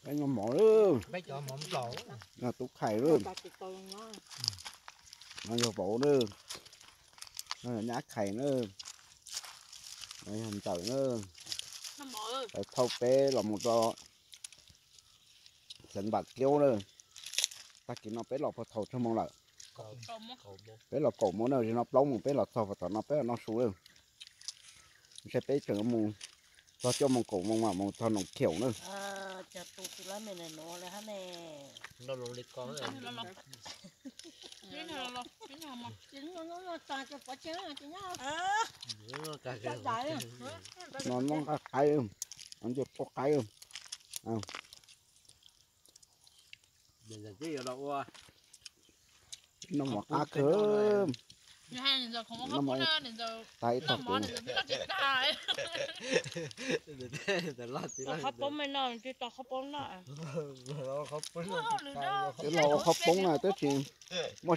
Peb noj mov lawm. Noj tub Khais lawm. No yog vauv lawm. No yog nyab Khais na. No yog ntxawm na. Lawv thauj peb los mus rau xeev Npam Kiaub na. Tag kis no peb los puag thaum tsawg moos lawm? Peb los kaum moos na, zaum no plaub moos peb los txog puag tom no peb los noj su lawm. Ntshe peb tseem mus txog cuaj moos kaum moos mam mus txog Noom Khiaum na. No noj nqaij qaib, ncuj poj qaib. Noj mov qab kawg. Noj mov tag ib tog kuv. Qhov poob me no, tsis tau qhov poob no. Twb los ua qhov poob na twb tsis muaj